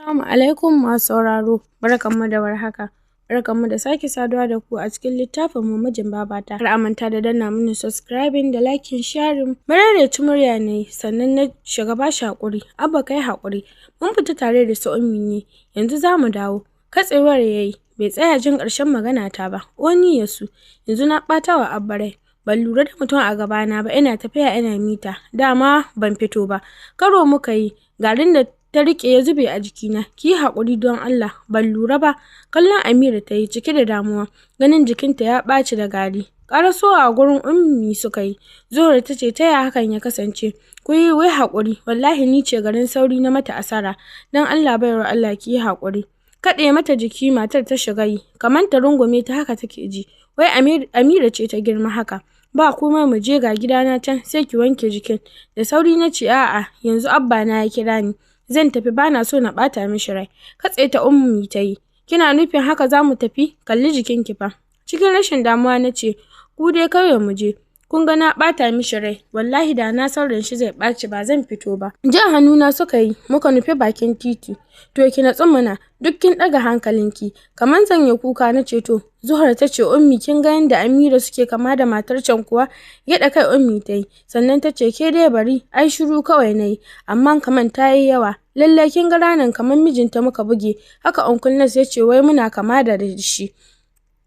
Assalamu alaikum masu sauraro, barkanmu da warhaka. Barkanmu da sake saduwa da ku a cikin littafin mu mijin babata. Kar a manta da danna mana subscribing da liking, sharing. Marareci murya ne sannan na shiga bashi haƙuri. Abba kai haƙuri. Mun fita tare da su Ummi ne. Yanzu za mu dawo. Katsewar yayi bai tsaya jin ƙarshen magana ta ba. Oni ya su. Yanzu na ɓata wa Abba rai. Ban lura da mutum a gabana ba, ina tafiya ina mita. Dama ban fito ba. Karo muka yi. Garin da ta riƙe ya zube a jikina. Ki yi haƙuri don Allah, ban lura ba. Kallon Amira ta yi cike da damuwa, ganin jikinta ya ɓaci da gari. Ƙarasowa gurin Ummi suka yi. Zuhura ta ce, ta ya hakan ya kasance? Ku yi wai haƙuri, wallahi ni ce garin sauri na mata asara. Don Allah baiwar Allah ki yi haƙuri. Kaɗe mata jiki matar ta shiga yi, kamar ta rungume ta haka take ji. Wai Amira ce ta girma haka. Ba komai, mu je ga gidana can sai ki wanke jikin. Da sauri na ce, a'a, yanzu Abba na ya kira ni. Zan tafi, bana so na ɓata mishi rai. Katse ta Ummi ta yi. Kina nufin haka za mu tafi? Kalli jikinki fa. Cikin rashin damuwa na ce, ku dai kawai mu je. Kun ga na ɓata mishi rai. Wallahi da na san ran shi zai ɓaci ba zan fito ba. Jan hannuna suka yi, muka nufi bakin titi. To ki natsu mana, duk kin ɗaga hankalinki. Kamar zan yi kuka na ce to. Zuhura ta ce, Ummi kin ga yadda Amira suke kama da matar can kuwa? Gyaɗa kai Ummi ta yi, sannan ta ce, ke dai bari, ai shiru kawai na yi, amma kaman ta yi yawa. Lallai kin ga ranar kamar mijinta muka buge, haka Uncle Nas ya ce wai muna kama da shi.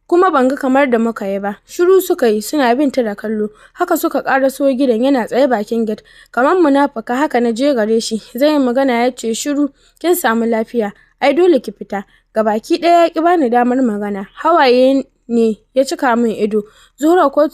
Kuma ban ga kamar da muka yi ba. Shiru suka yi suna bin ta da kallo. Haka suka ƙaraso gidan, yana tsaye bakin gate. Kamar munafuka haka na je gare shi. Zai yi magana ya ce, shiru, kin samu lafiya. Ai dole ki fita. Gabaki ɗaya ya ƙi bani damar magana. Hawaye ne ya cika min ido. Zuhura ko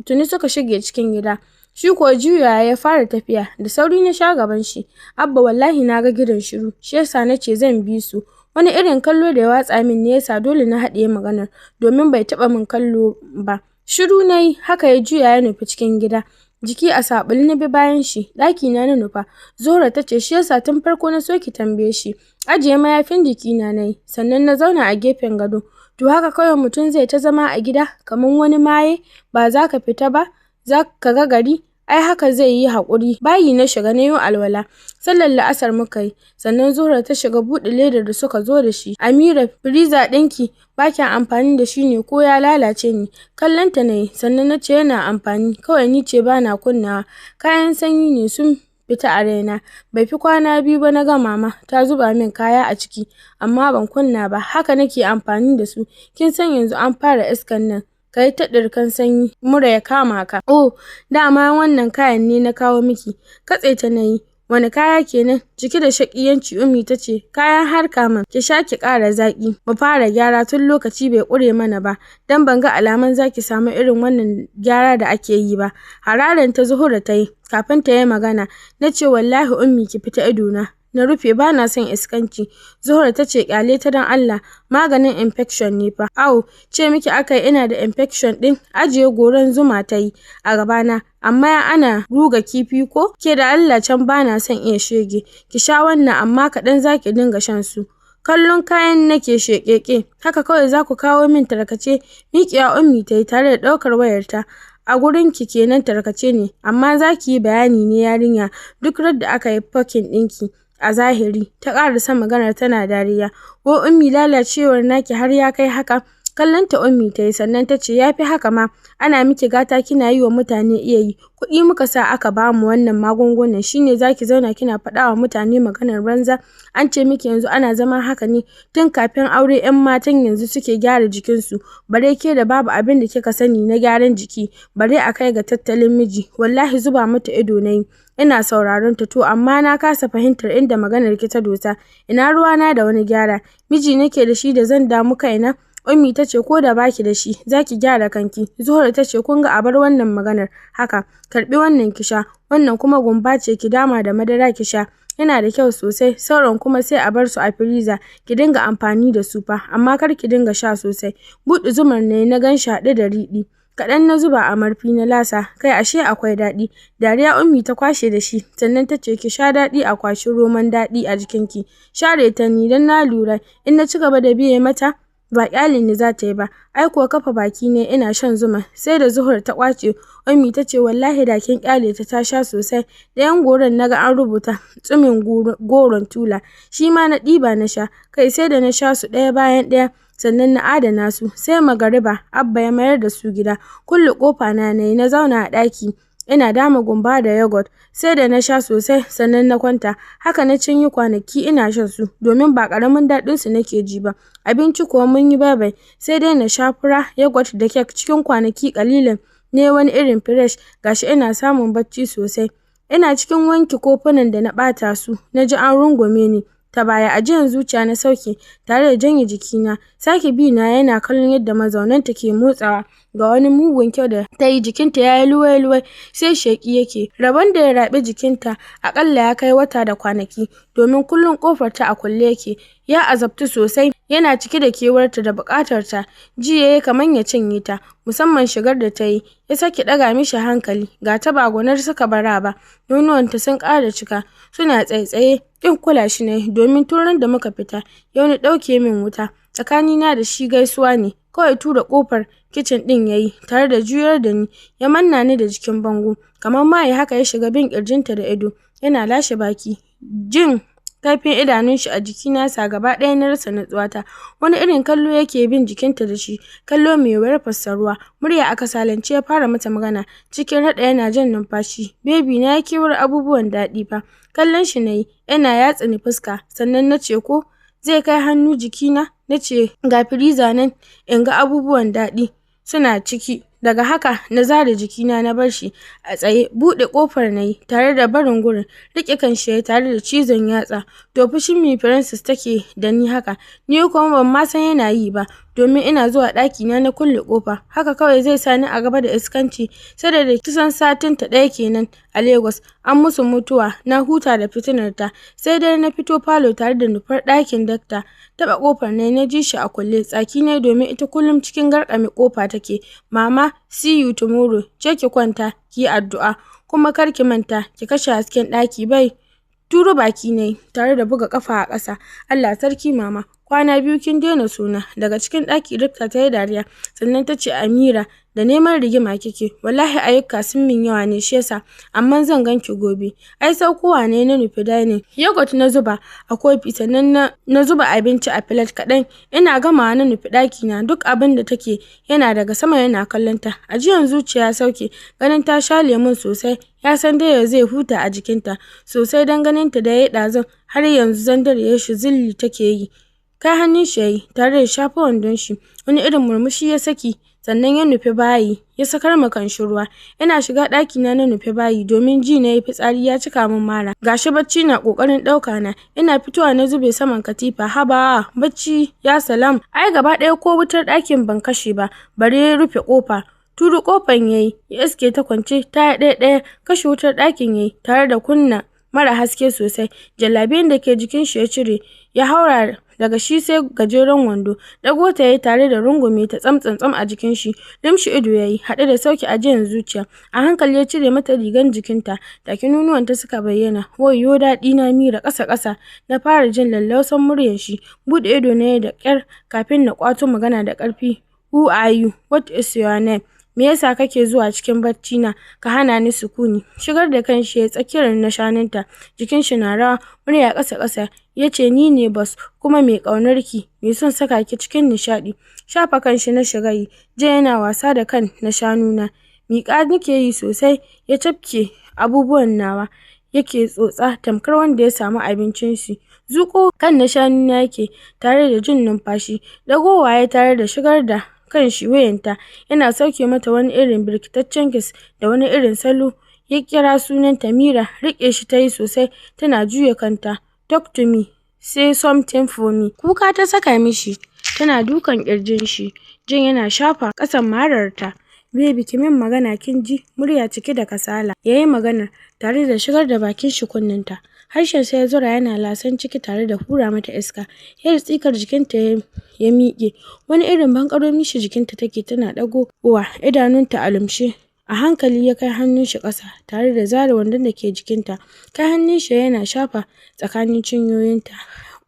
tuni suka shige cikin gida. Shi ko juyawa ya fara tafiya. Da sauri na sha gaban shi. Abba wallahi na ga gidan shiru, shi yasa na ce zan bi su. Wani irin kallo da ya watsa min ne yasa dole na haɗiye maganar, domin bai taɓa min kallo ba. Shiru na yi, haka ya juya ya nufi cikin gida. Jiki a saɓule na bi bayan shi, ɗaki na na nufa. Zuhura ta ce, shi yasa tun farko na so ki tambaye shi. Ajiye mayafin jikina na yi, sannan na zauna a gefen gado. To haka kawai mutum zai ta zama a gida, kamar wani maye, ba za ka fita ba, za ka ga gari. Ai haka zai yi haƙuri. Bayi na shiga na yi alwala. Sallar la'asar muka yi, sannan Zuhura ta shiga buɗe ledar da suka zo da shi. Amira, firiza ɗinki ba kya amfani da shi ne ko ya lalace ne? Kallon ta na yi, sannan na ce yana amfani, kawai ni ce ba na kunnawa. Kayan sanyi ne sun fita a raina. Bai fi kwana biyu ba na ga mama ta zuba min kaya a ciki, amma ban kunna ba. Haka nake amfani da su. Kin san yanzu an fara iskan nan. Ka yi ta ɗirkan sanyi, mura ya kama ka. Oh, dama wannan kayan ne na kawo miki. Katse ta na yi. Wani kaya kenan? Cike da shaƙiyanci Ummi ta ce, kayan harka man, ki sha ki ƙara zaƙi. Mu fara gyara tun lokaci bai ƙure mana ba, dan ban ga alamun za ki samu irin wannan gyara da ake yi ba. Hararan ta Zuhura ta yi, kafin ta yi magana. Na ce wallahi Ummi ki fita idona. Na rufe, ba na son iskanci. Zuhura ta ce, ƙyale ta don Allah, maganin infection ne fa. Au, ce miki aka yi ina da infection ɗin? Ajiye goran zuma ta yi a gabana. Amma ana ruga kifi ko? Ke da Allah can ba na son iya shege. Ki sha wannan, amma kaɗan za ki dinga shan su. Kallon kayan nake sheƙeƙe. Haka kawai za ku kawo min tarkace. Miƙewa Ummi ta yi tare da ɗaukar wayarta. A gurin ki kenan tarkace ne, amma za ki yi bayani ne yarinya, duk radda aka yi fakin ɗinki. A zahiri, ta ƙarasa maganar tana dariya. Ko Ummi lalacewar naki har ya kai haka? Kallon ta Ummi ta yi, sannan ta ce, ya fi haka ma, ana miki gata kina yi wa mutane iya yi. Kuɗi muka sa aka bamu wannan magungunan, shine zaki zauna kina faɗa wa mutane maganar banza. An ce miki yanzu ana zama haka ne, tun kafin aure 'yan matan yanzu suke gyara jikinsu, bare ke da babu abin da kika sani na gyaran jiki, bare a kai ga tattalin miji. Wallahi zuba mata ido na yi. Ina sauraron ta, to amma na kasa fahimtar inda maganar ki ta dosa. Ina ruwana da wani gyara? Miji nake da shi da zan damu kaina? Ummi ta ce, ko da baki da shi, za ki gyara kanki. Zuhura ta ce, kun ga a bar wannan maganar haka. Karbi wannan ki sha, wannan kuma gumba ce ki dama da madara ki sha. Yana da kyau sosai. Sauran kuma sai a bar su a firiza, ki dinga amfani da su fa, amma kar ki dinga sha sosai. Buɗe zumar ne na gan shi haɗe da riɗi. Kaɗan na zuba a marfi na lasa, kai ashe akwai daɗi. Dariya Ummi ta kwashe da shi, sannan ta ce, ki sha daɗi a kwashi roman daɗi a jikinki. Share ta ni don na lura, in na ci gaba da biye mata, Ba ƙyale ni za ta yi ba. Ai kuwa kafa baki ne ina shan zuma sai da Zuhur ta ƙwace. Ummi ta ce wallahi da kin ƙyale ta ta sha sosai. Ɗayan goron naga an rubuta tsumin goron tula, shi ma na ɗiba na sha. Kai sai da na sha su ɗaya bayan ɗaya sannan na adana su. Sai magariba Abba ya mayar da su gida. Kulle ƙofa na nayi na zauna a ɗaki ina dama gumba da yogurt. Sai da na sha sosai sannan na kwanta. Haka na cinye kwanaki ina shan su domin ba ƙaramin daɗin su nake ji ba. Abinci kuwa mun yi bye-bye, sai dai na sha fura, yogurt da kek. Cikin kwanaki ƙalilan nayi wani irin fresh, gashi ina samun bacci sosai. Ina cikin wanke kofunan da na ɓata su, na ji an rungume ni ta baya. Ajiyan zuciya na sauke tare da janye jikina. Sake bi na yana kallon yadda mazaunanta ke motsawa. Ga wani mugun kyau da ta yi, jikinta ya yi luwai-luwai sai sheƙi yake. Rabon da ya raɓi jikinta aƙalla ya kai wata da kwanaki, domin kullum ƙofar ta a kulle yake. Ya azabtu sosai, yana cike da kewarta da buƙatar ta. Ji yayi kamar ya cinye ta, musamman shigar da ta yi ya sake ɗaga mishi hankali. Ga ta ba gwanar saka bara ba, nonuwanta sun ƙara cika, suna tsaitsaye. Ƙin kula shi nayi domin tun ran da muka fita ya wani ɗauke min wuta. Tsakanina da shi gaisuwa ne. Kawai tura ƙofar kicin ɗin yayi tare da juyar da ni, ya manna ni da jikin bango. Kamar maye haka ya shiga bin ƙirjinta da ido, yana lashe baki. Jin kaifin idanun shi a jikina sa gaba ɗaya na rasa natsuwata. Wani irin kallo yake bin jikinta da shi, kallo mai wuyar fassaruwa. Murya a kasalance ya fara mata magana, cikin raɗa yana jan numfashi. Baby, na yi kewar abubuwan daɗi fa. Kallon shi nayi, yana yatsine fuska, sannan na ce ko zai kai hannu jikina? Na ce ga firiza nan in ga abubuwan daɗi suna ciki. Daga haka na zare jikina na bar shi a tsaye. Buɗe ƙofar nayi tare da barin gurin. Riƙe kanshi yayi tare da cizon yatsa. To fushin me Princess take da ni haka? Ni kuma ban ma san yana yi ba, domin ina zuwa ɗakina na kulle ƙofa. Haka kawai zai sa ni a gaba da iskanci. Sai da kusan satin ta ɗaya kenan a Lagos, an musu mutuwa, na huta da fitinar ta. Sai dai na fito falo tare da nufar ɗakin dakta. Taɓa ƙofar nayi na ji shi a kulle. Tsaki nayi domin ita kullum cikin garƙame ƙofa take. Mama, see you tomorrow. Je ki kwanta ki yi addu'a, kuma kar ki manta ki kashe hasken ɗaki. Bai turo baki nayi tare da buga ƙafa a ƙasa. Allah sarki mama, kwana biyu kin daina sona. Daga cikin ɗaki dakta ta yi dariya, sannan ta ce Amira, da neman rigima kike. Wallahi ayyuka sun min yawa ne shi yasa, amma zan ganki gobe. Ai saukowa ne na nufi dining. Yogurt na zuba a kofi sannan na zuba abinci a plate kaɗan. Ina gamawa na nufi ɗakina. Duk abin da take yana daga sama yana kallon ta. Ajiyan zuciya ya sauke ganin ta sha lemun sosai. Ya san dai zai huta a jikinta sosai don ganin ta da yayi ɗazun har yanzu zandariyar shi zilli take yi. Kai hannun shi yayi tare da shafa wandon shi. Wani irin murmushi ya saki sannan ya nufi bayi ya sakar ma kanshi ruwa. Ina shiga ɗakina na nufi bayi domin ji nayi fitsari ya cika min mara. Gashi bacci na ƙoƙarin ɗauka na. Ina fitowa na zube saman katifa. Haba bacci ya salam. Ai gaba ɗaya ko wutar ɗakin ban kashe ba, bare rufe ƙofa. Turo ƙofan yayi ya iske ta kwance ta yi ɗaya ɗaya. Kashe wutar ɗakin yayi tare da kunna mara haske sosai. Jallabiyan da ke jikin shi ya cire, ya haura daga shi sai gajeren wando. Ɗago ta yayi tare da rungume ta tsam tsam a jikin shi. Lumshe ido yayi haɗe da sauke ajiyan zuciya. A hankali ya cire mata rigan jikinta. Take nonuwanta suka bayyana. Wayyo daɗi na Mira, ƙasa ƙasa na fara jin lallausan muryar shi. Buɗe ido na yayi da ƙyar kafin na ƙwato magana da ƙarfi. Who are you? What is your name? Me yasa kake zuwa cikin bacci na ka hana ni sukuni? Shigar da kanshi yayi tsakiyar na shanunta. Jikin shi na rawa, murya ƙasa ƙasa yace ni ne boss kuma mai ƙaunar ki, mai son saka ki cikin nishaɗi. Shafa kanshi na shiga yi, jiya yana wasa da kan na shanuna. Miƙa nake yi sosai, ya cafke abubuwan nawa yake tsotsa tamkar wanda ya samu abincin shi. Zuƙo kan na shanuna yake tare da jin numfashi. Ɗagowa ya tare da shigar da kanshi wuyanta, yana sauke mata wani irin birkitaccen kiss da wani irin salo ya kira sunanta Mira. Riƙe shi tayi sosai tana juya kanta. Talk to me, say something for me. Kuka ta saka mishi tana dukan ƙirjin shi, jin yana shafa ƙasan mararta. Baby, ki min magana kin ji? Murya cike da kasala yayi maganar tare da shigar da bakin shi kunnenta. Harshen sa ya zura yana lasan ciki tare da hura mata iska. Yadda tsikar jikinta ya miƙe, wani irin banƙaro mishi jikinta take tana ɗagowa idanunta a lumshe. A hankali ya kai hannun shi ƙasa tare da zare wandon da ke jikinta. Kai hannun shi yana shafa tsakanin cinyoyinta.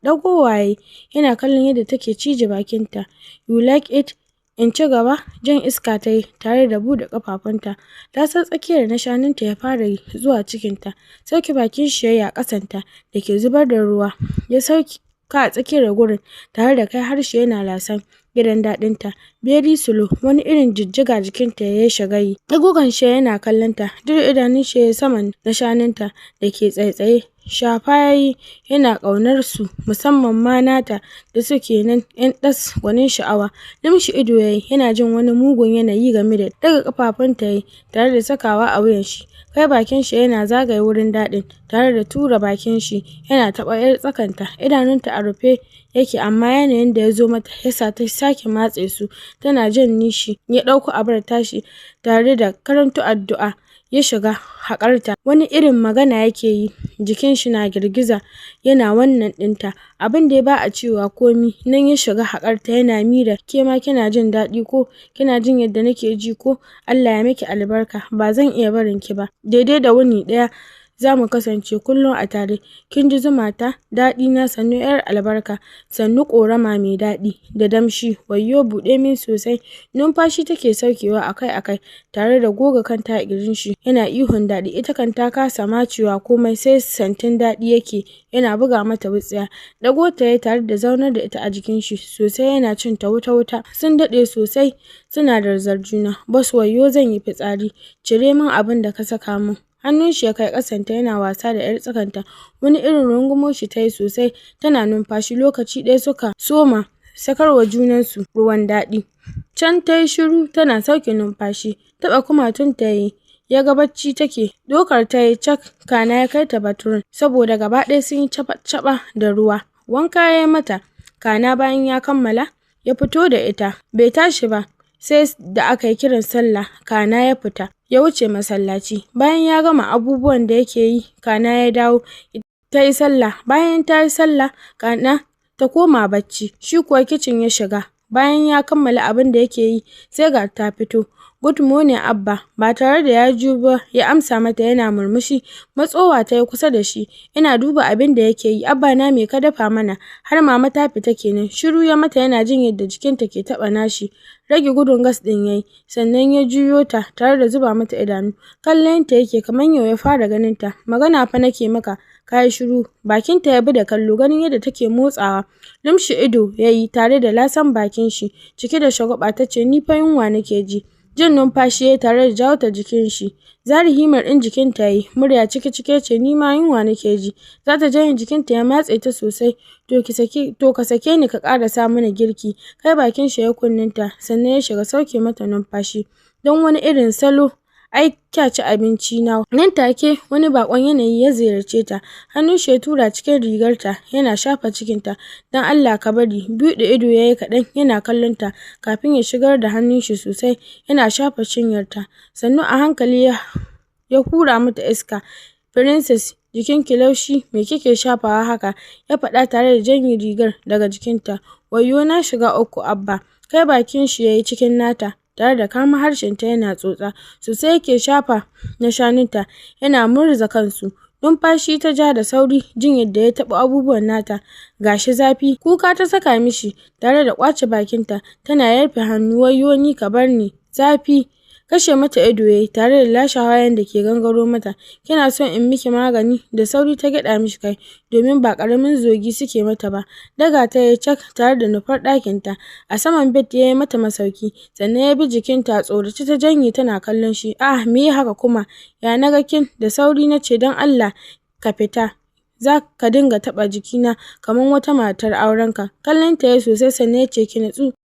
Ɗagowa yayi yana kallon yadda take cije bakinta. "You like it? In ci gaba?" Jan iska tayi tare da buɗe ƙafafunta. Lasar tsakiyar nashanunta ya fara yi zuwa cikinta. Sauke bakin shi yayi a ƙasanta dake zubar da ruwa. Ya sauka a tsakiyar gurin tare da kai harshe yana lasan gidan daɗinta. Very slow, wani irin jijjiga jikinta ya shiga yi. Ɗago kanshi yana kallonta, dire idanun shi yayi saman nashanunta dake tsaitsaye. Shafa yayi yana ƙaunar su, musamman ma nata da suke nan 'yan ɗas gwanin sha'awa. Lumshe ido yayi yana jin wani mugun yanayi game da ɗaga ƙafafunta yayi tare da sakawa a wuyan shi. Kai bakin shi yana zagaye wurin daɗin tare da tura bakin shi yana taɓa 'yar tsakanta. Idanunta a rufe yake, amma yanayin da ya zo mata yasa ta sake matse su tana jan nishi. Ya ɗauko abar tashi tare da karanto addu'a ya shiga haƙarta. Wani irin magana yake yi, jikin shi na girgiza yana wannan ɗinta. Abin dai ba a cewa komi. Nan ya shiga haƙarta yana "Mira, ke ma kina jin daɗi ko? Kina jin yadda nake ji ko? Allah ya miki albarka, ba zan iya barin ki ba. Daidai da wuni ɗaya za mu kasance kullum a tare. Kin ji zumata, daɗi na, sannu 'yar albarka, sannu ƙorama mai daɗi da damshi, wayyo buɗe min sosai." Numfashi take saukewa akai-akai tare da goga kanta a ƙirjin shi yana ihun daɗi. Ita kan ta kasa ma cewa komai, sai santin daɗi yake yana buga mata wutsiya. Ɗago ta yayi tare da zaunar da ita a jikin shi sosai yana cin ta wuta-wuta. Sun daɗe sosai suna darzar juna. "Boss, wayyo, zan yi fitsari, cire min abin da ka saka min." Hannun shi ya kai ƙasanta yana wasa da 'yar tsakanta. Wani irin rungumo shi tayi sosai tana numfashi. Lokaci ɗaya suka soma sakarwa junansu ruwan daɗi. Can tayi shiru tana sauke numfashi. Taɓa kumatunta yayi ya ga bacci take. Ɗaukar ta yayi cak, kana ya kai ta bathroom saboda gaba ɗaya sun yi caɓa-caɓa da ruwa. Wanka ya yi mata, kana bayan ya kammala ya fito da ita. Bai tashi ba sai da aka yi kiran sallah, kana ya fita ya wuce masallaci. Bayan ya gama abubuwan da yake yi, kana ya dawo ta yi sallah. Bayan ta yi sallah, kana ta koma bacci. Shi kuwa kicin ya shiga. Bayan ya kammala abin da yake yi, sai ga ta fito. "Good morning, Abba." Ba tare da ya juyo ba ya amsa mata yana murmushi. Matsowa ta yi kusa da shi yana duba abin da yake yi. "Abba na, me ka dafa mana? Har mama ta fita kenan." Shiru ya mata yana jin yadda jikinta ke taɓa nashi. Rage gudun gas ɗin yayi sannan ya juyo ta tare da zuba mata idanu. Kallon ta yake kamar yau ya fara ganin ta. "Magana fa nake maka, kayi shiru." Bakinta ya bi da kallo ganin yadda take motsawa. Lumshe ido yayi tare da lasan bakin shi. Cike da shagwaɓa tace, "Ni fa yunwa nake ji." Jin numfashi yayi tare da jawo ta jikin shi. Zari himar ɗin jikinta yayi, murya ciki ciki yace, "Ni ma yunwa nake ji." Zata janye jikinta ya matse ta sosai. To ki sake to ka sake ni ka ƙarasa mana girki." Kai bakin shi ya kunninta sannan ya shiga sauke mata numfashi. Don wani irin salo, "Ai kya ci abinci na." Nan take wani bakon yanayi ya ziyarce ta. Hannun shi ya tura cikin rigarta yana shafa cikinta. "Dan Allah ka bari." Buɗe ido yayi kaɗan yana kallon ta kafin ya shigar da hannun shi sosai yana shafa cinyarta. Sannu a hankali ya hura mata iska. "Princess, jikinki laushi, me kike shafawa haka?" ya faɗa tare da janye rigar daga jikinta. "Wayyo, na shiga uku, Abba." Kai bakin shi yayi cikin nata tare da kama harshenta yana tsotsa. Sosai yake shafa na shanunta yana murza kansu. Numfashi ta ja da sauri jin yadda ya taɓa abubuwan nata. Gashi zafi. Kuka ta saka mishi tare da ƙwace bakinta tana yarfe hannu. "Wayyo ni, ka bar ni. Zafi." Kashe mata ido yayi tare da lashe hawayen da ke gangaro mata. "Kina son in miki magani?" Da sauri ta gyaɗa mishi kai domin ba ƙaramin zogi suke mata ba. Daga ta yayi cak tare da nufar ɗakinta. A saman bed ya yi mata masauki sannan ya bi jikinta. A tsorace ta janye tana kallon shi. "Ah, me haka kuma? Ya na ga kin?" Da sauri na ce, "Don Allah ka fita. Za ka dinga taɓa jikina kamar wata matar aurenka." Kallon ta yayi sosai sannan ya ce, "Ki nutsu."